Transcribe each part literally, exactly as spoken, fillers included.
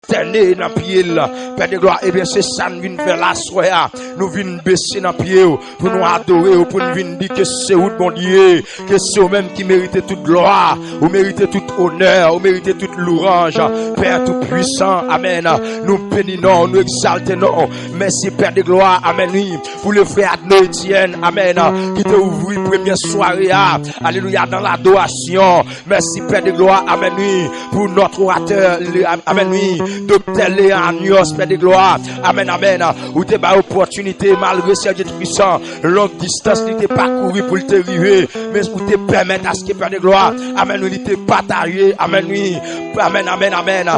pwostène nan pye l. Pè de glwa, ebyen, se sa n vin fè la aswè a. Nou vin bese nan pye w pou nou adore w, pou n vin di ke se ou Bondye, ke se ou menm ki merite tout glwa, ou merite tout onè, ou merite tout louwanj. Pè Toupwisan, amèn. Nou beni non w, nou egzalte non w. Mèsi, Pè de glwa, amèn, wi, pou le frè Adno Etienne, amèn, ki te ouvri premyè sware a, alelouya, nan ladorasyon. Mèsi, Pè de glwa, amèn, wi, pou nòt oratè, le, amèn, wi, doktè Leonios, Pè de glwa, amèn, amèn, ou te bay opòtinite, malgre Sèdye Toupwisan, long distans li te pakouri pou l te rive, men ou te pèmèt aske Pè de glwa, amèn, wi, li te pataje, amèn, wi, amèn, amèn, amèn.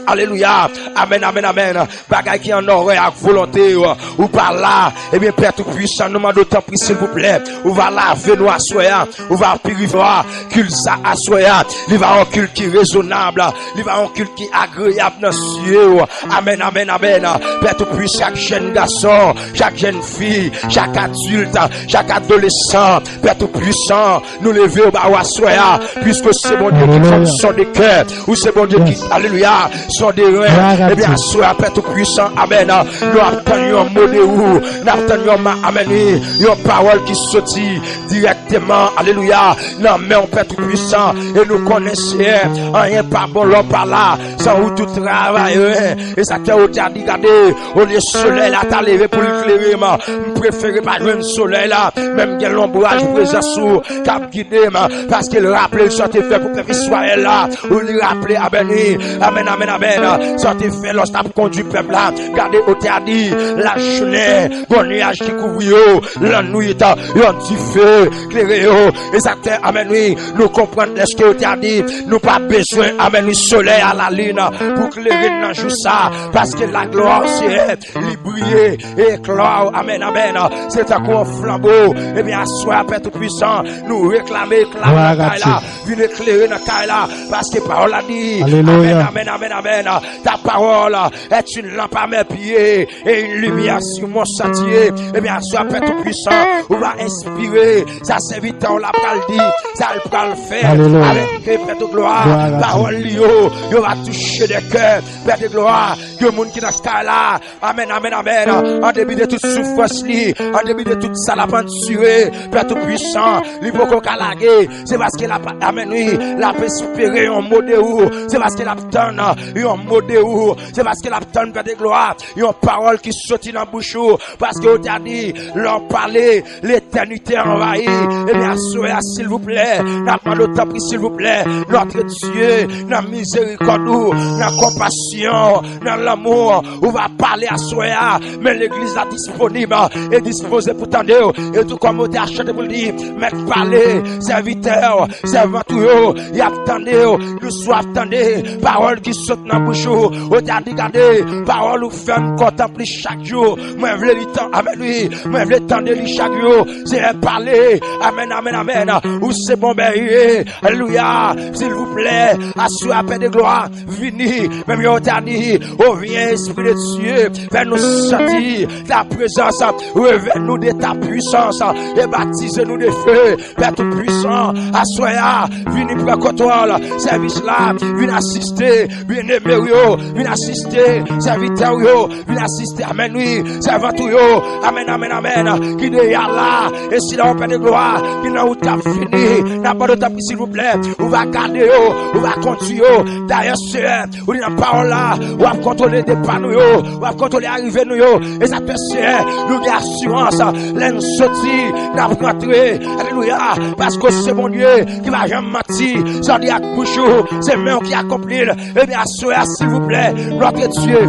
Alelouya. Amèn, amèn, amèn. Bagay ki an orè ak volonte w, ou pa la. Ebyen, Pè Toupwisan, nou mande w tanpri, silvouplè, ou va lave nou aswè a, ou va pirifye kil sa aswè a. Li va yon kil ki rezonab, li va yon kil ki agreyab nan zye w. Amèn, amèn, amèn. Pè Toupwisan, chak jèn gason, chak jèn fi, chak adilt, chak adolesan, Pè Toupwisan, nou leve w ba ou aswè a, piske se Bondye ki konn sonde kè, ou se Bondye ki, alelouya, sonde ren. Ebyen, aswè a, Pè Toupwisan, amèn, nou ap tann yon mo de ou, n ap tann yon ma-, amèn, wi, yon pawòl ki soti dirèkteman, alelouya, nan men w, Pè Toupwisan, e nou konnen, Seyè, anyen pa bon lè w pa la, san ou tout travay ren. E sa k fè ou te a di, gade, olye solèy la ta leve pou l klere m, m prefere pa jwenn solèy la, men m gen lonbraj prezans ou k ap gide m, paske l raple l sa w te fè pou pèp Izrayèl la, ou li raple, amèn, wi, amèn, amèn, amèn, sa w te fè lòske w t ap kondui pèp la, gade, ou te a di, lajounen, gon niyaj ki kouvri yo, lannwit, yon dife klere yo, e sa k fè, amèn, wi, nou konprann lèske ou te a di, nou pa bezwen, amèn, wi, solèy a lalin pou klere n nan jou sa, paske laglwa w, Seyè, li briye e eklwa w. Amèn, amèn. Se tankou yon flanbo. Ebyen, aswè a, Pè Toupwisan, nou reklame ekla nan kay la. Vin eklere nan kay la. Paske pawòl la di, amèn, amèn, amèn, amèn. Ta parole est une lampe à mes pieds et une lumière sur mon sentier. Ebyen, aswè a, Pè Toupwisan, ou va enspire sa sèvitè w la pral di, sa l pral fè. Alelouya. Avèk ke Pè de glwa, pawòl li yo, yo va touche de kè. Pè de glwa, ke moun ki nan kay la, amèn, amèn, amèn, an depi de tout soufrans li, an depi de tout sa l ap andire, Pè Toupwisan, li poko ka lage, se paske l ap, amèn, wi, l ap espere yon mo de ou, se paske l ap tann yon mo de ou, se paske l ap tann, Pè de glwa, yon pawòl ki soti nan bouch ou, paske ou te a di, lè w pale, letènite anvayi. Ebyen, aswè a, silvouplè, n ap mande w, tanpri, silvouplè, Nòtre Dye, nan mizerikòd ou, nan konpasyon, nan lanmou, ou va pale aswè a, men legliz la disponib e dispoze pou tande w, e tou kòm ou te a chante pou l di, mèt pale, sèvitè w, sèvant ou yo, y ap tande w, nou swaf tande pawòl ki sot nan bouch ou. Ou te a di, gade, pawòl ou fè m kontan plis chak jou. Mwen vle li tan, amèn, wi. Mwen vle tande li chak jou. Seyè, pale. Amèn, amèn, amèn. Ou se bon bèye. Alelouya. Silvouplè, aswè a, Pè de glwa, vini. Menm jan ou te a di, o vyen Espri de Dye, fè nou santi ta prezans, revè nou de ta pwisans e batize nou de fe. Pè Toupwisan, aswè a, vini pran kontwòl sèvis la, vin asiste byenneme w yo, vin asiste sèvitè w yo, vin asiste, amèn, wi, sèvant ou yo, amèn, amèn, amèn, ki deja la, e sila w, Pè de glwa, ki nan wout k ap vini, n ap mande w, tanpri, silvouplè, ou va gade yo, ou va kondui yo. Dayè, Seyè, ou di nan pawòl la, w ap kontwole depa nou yo, w ap kontwole arive nou yo. E sa k fè, Seyè, nou gen asirans, lè n soti, n ap rantre. Alelouya, paske w se Bondye ki pa janm manti. Sa w di ak bouch ou, se men w ki akonpli l. Ebyen, aswè a, silvouplè, Nòtre Dye,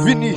vini.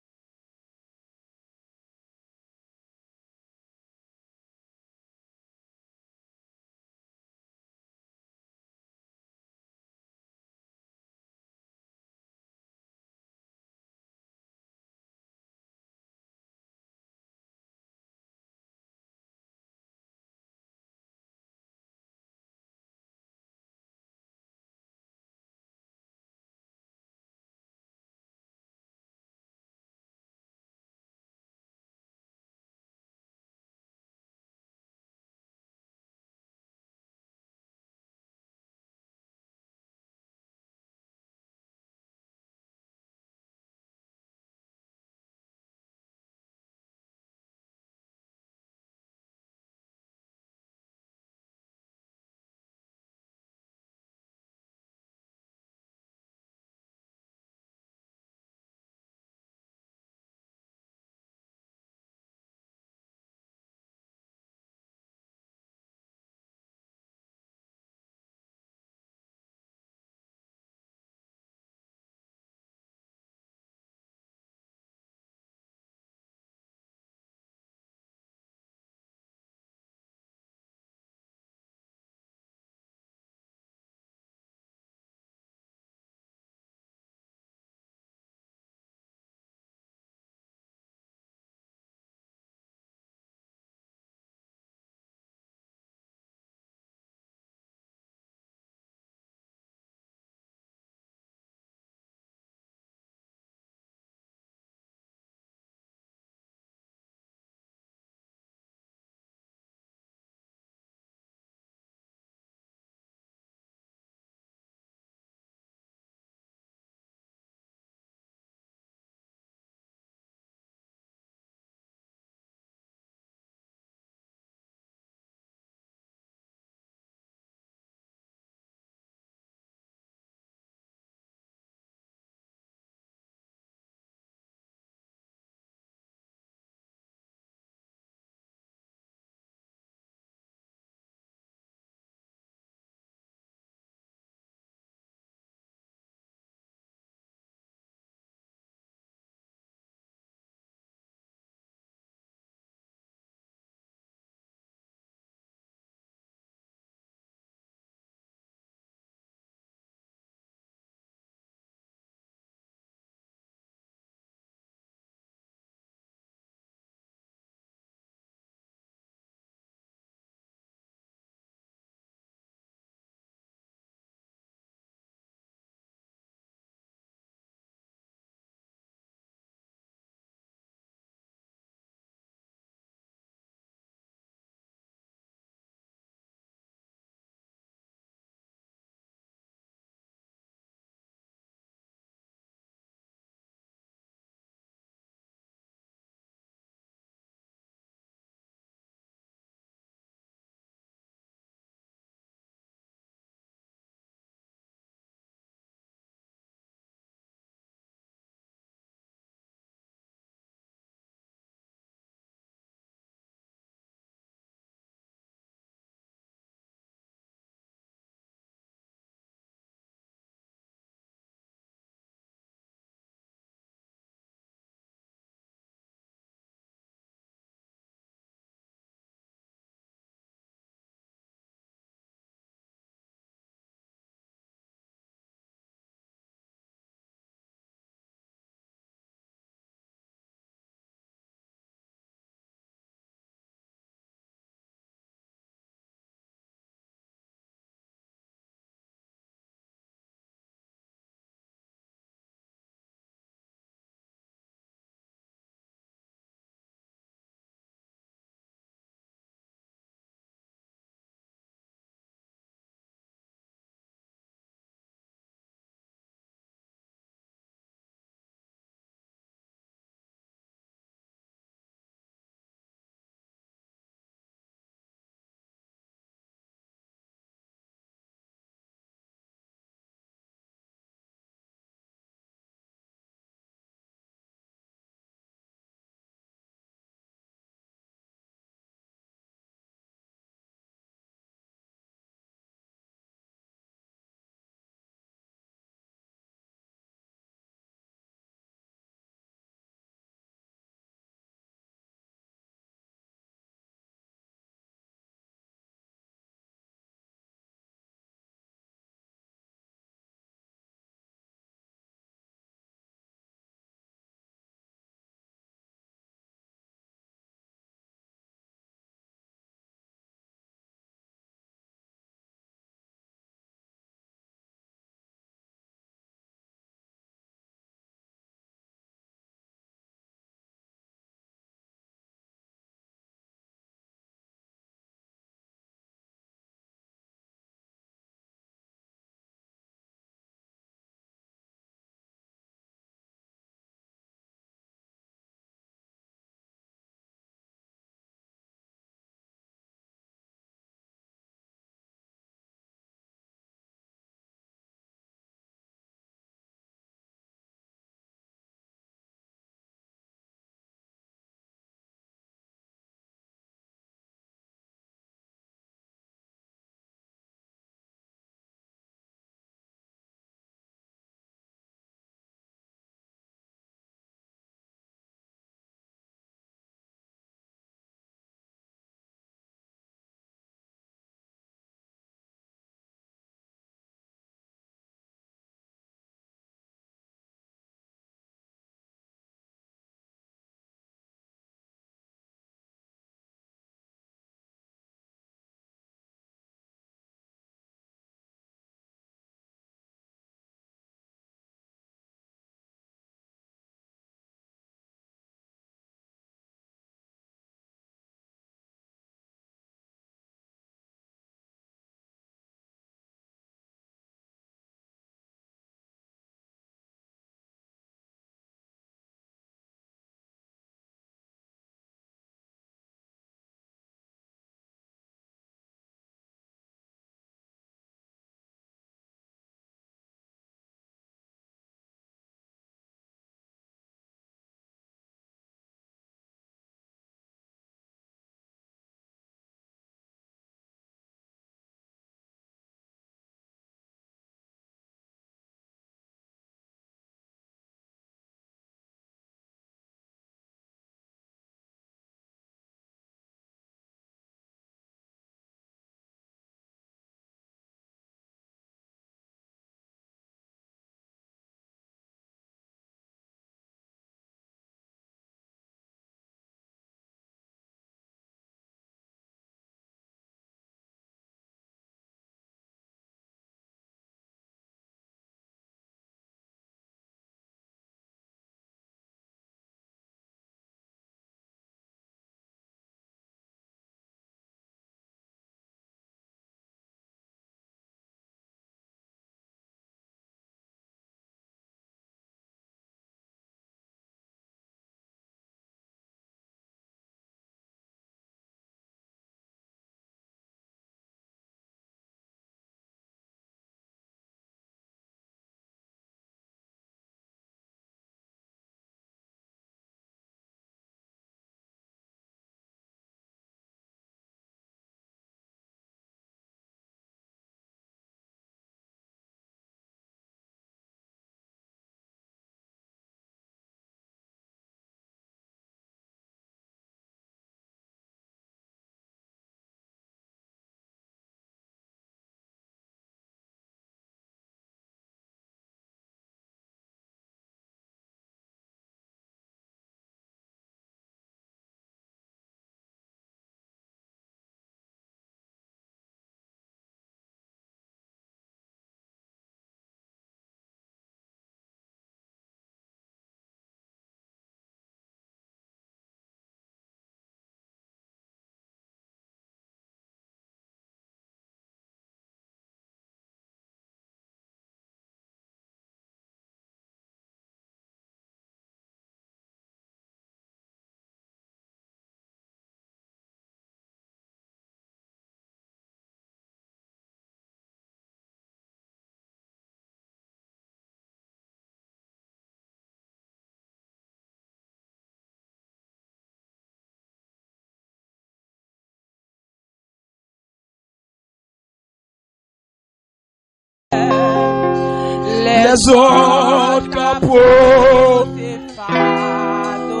Lèzòt ka pote fado.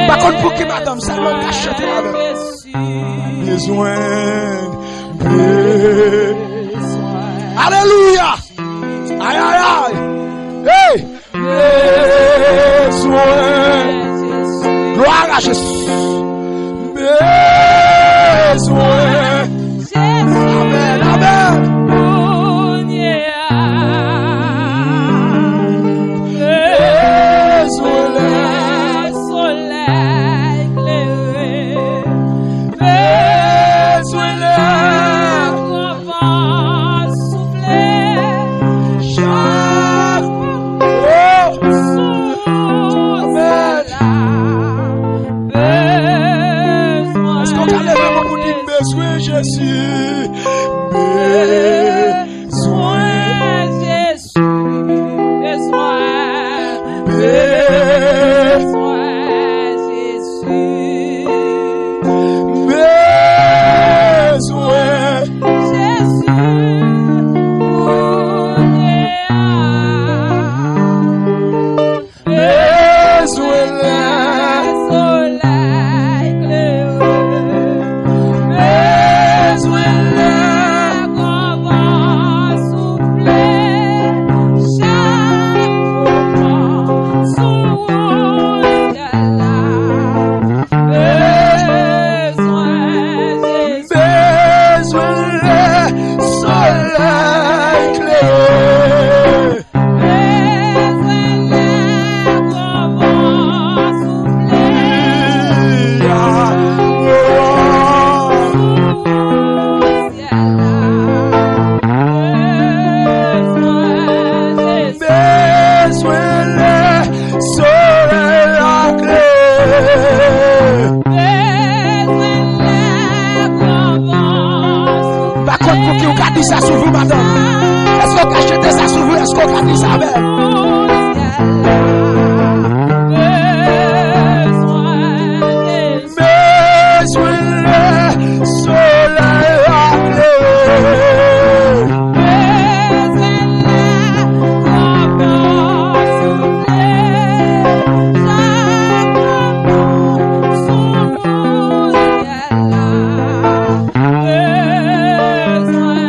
Pa konn pou ki madanm, sèlman m ka chante ladan. Bezwen, bezwen. Alelouya! Ay, ay, ay! Hey! Bezwen. Glwa a Jezi. Bezwen. Amèn, amèn. Bezwen. Solèy klere. Bezwen lè. Van soufle. Chak. Oh. Amèn. Èske w ka leve men w pou di, "M bezwen Jezi"? Bezwen Jezi. Bezwen. Bezwen Jezi. Bezwen. Jezi, kounye a. Bezwen lè. Solèy klere. Bezwen lè. Kòman soufle. Chak moman sou wout. Bezwen lè solèy klere. Bezwen lè solèy la klere. Pa konn pou ki w ka di sa sou vi w, madanm. Èske w ka chante sa sou vi w? Èske w ka di sa avè m? Bezwen lè solèy la klere. Bezwen lè kòman soufle. Chak moman sou syèl la. Bezwen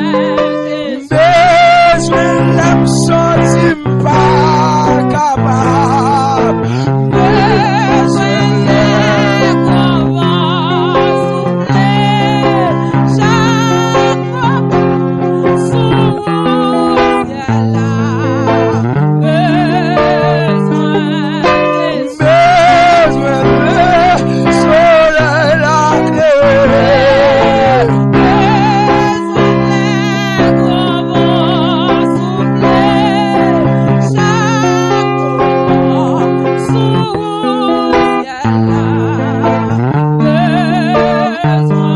Jezi. Bezwen lè m santi m pa kapab. Bezwen lè kòman soufle. Chak moman sou syèl la. Bezwen. Bezwen lè solèy la klere. Bezwen lè kòman soufle. Chak moman sou wout syèl la. Bezwen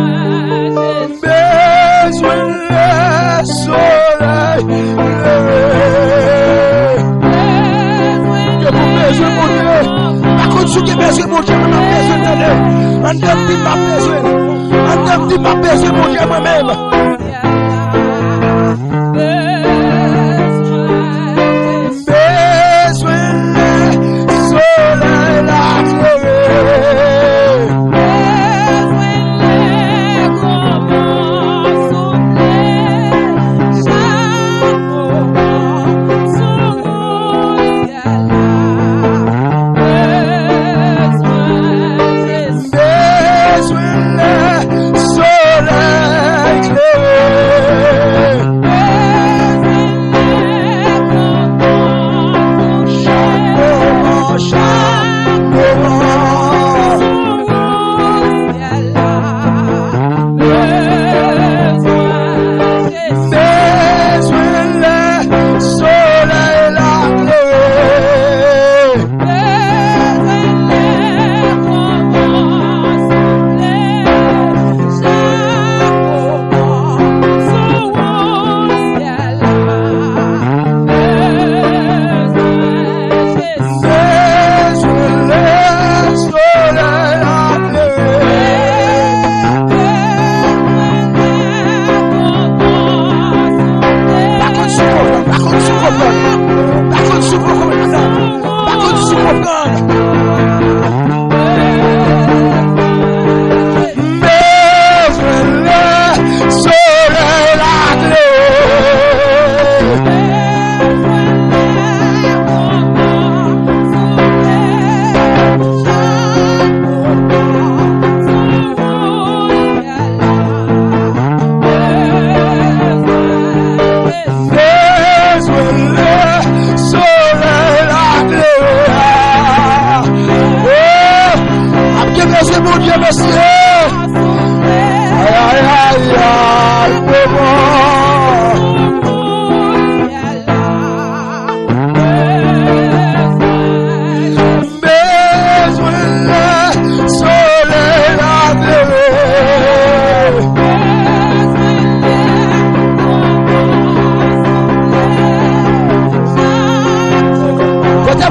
Jezi. Bezwen lè solèy leve. Ke pou bezwen Bondye. Pa konn si w gen bezwen Bondye, men m ap bezwen tande. Ann tann di m ap bezwen. Ann tann di m ap bezwen Bondye mwen menm. Bezwen lè solèy la klere. Bezwen lè kòman soufle. Chak moman sou wout syèl la. Bezwen Jezi. Bezwen lè solèy klere.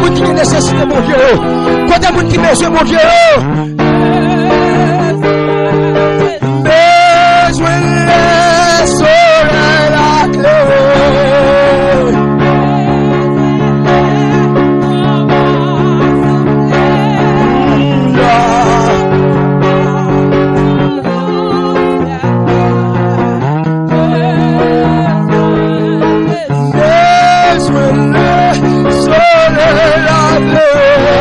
Moun ki gen nesesite Bondye yo? Kote moun ki bezwen Bondye yo? Bezwen lè solèy la klere. Bezwen lè solèy la klere.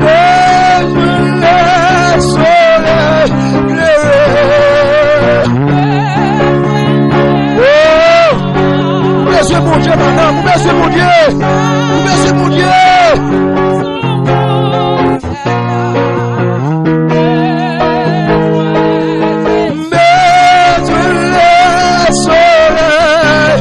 Bezwen lè solèy klere. Oh! Ou bezwen Bondye, madanm. Ou bezwen Bondye. Ou bezwen Bondye. Bezwen lè solèy.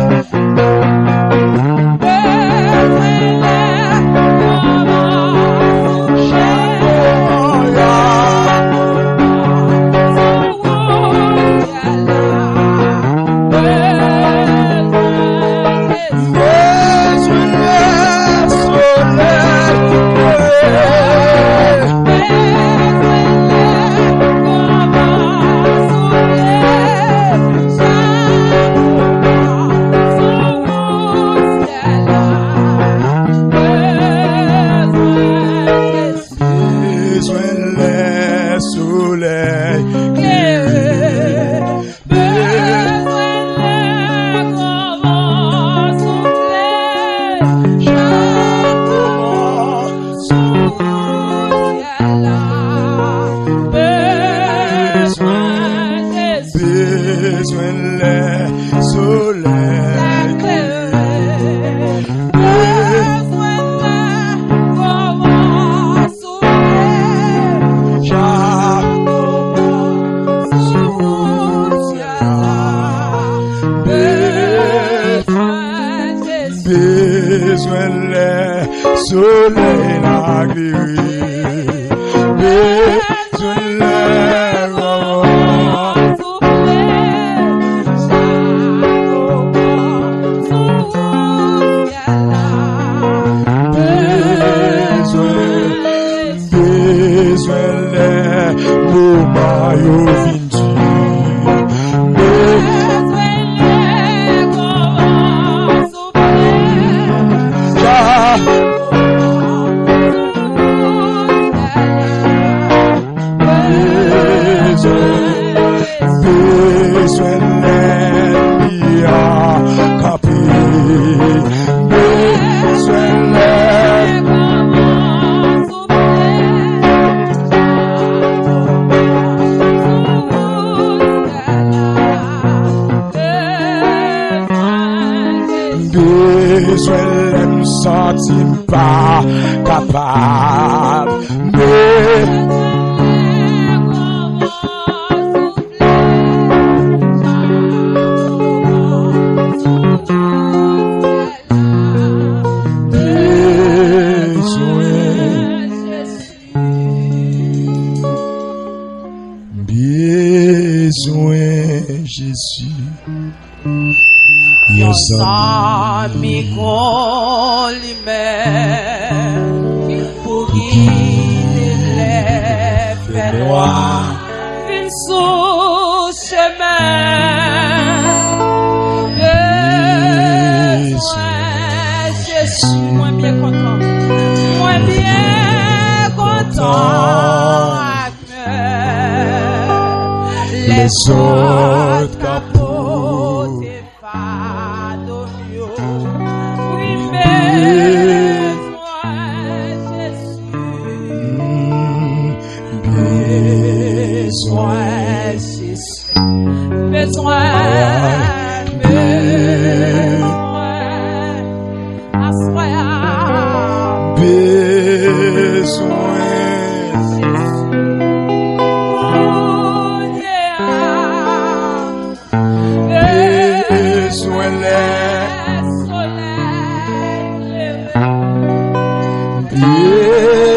Bezwen lè solèy. Bezwen lè solèy klere. Bezwen lè gran van soufle. Chak moman sou syèl la. Bezwen Jezi. Bezwen lè solèy klere. Bezwen lè gran van soufle. Chak moman sou syèl la. Bezwen Jezi. Bezwen lè solèy la klere. Bezwen lè gran van soufle. Chak moman sou syèl la. Bezwen, bezwen lè moman yo vin di. Bezwen lè gran van soufle. Chak Bezwen, bezwen lènmi a kanpe. Bezwen lè Bezwen lè m santi m pa kapab. Be- Bezwen. Bezwen Jezi. Yon zanmi gon limè pou gide lè fènwa vin sou chemen. Bezwen Jezi. Mwen byen kontan. Mwen byen kontan. Lèzòt ka pote fado m yo. Wi, m bezwen Jezi. M bezwen Jezi. M bezwen, m bezwen. Aswè a. Bezwen. Kounye a. Bezwen lè. Solèy leve.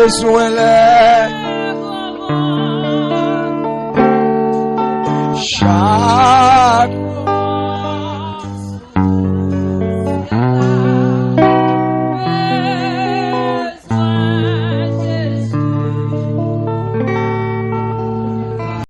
Bezwen lè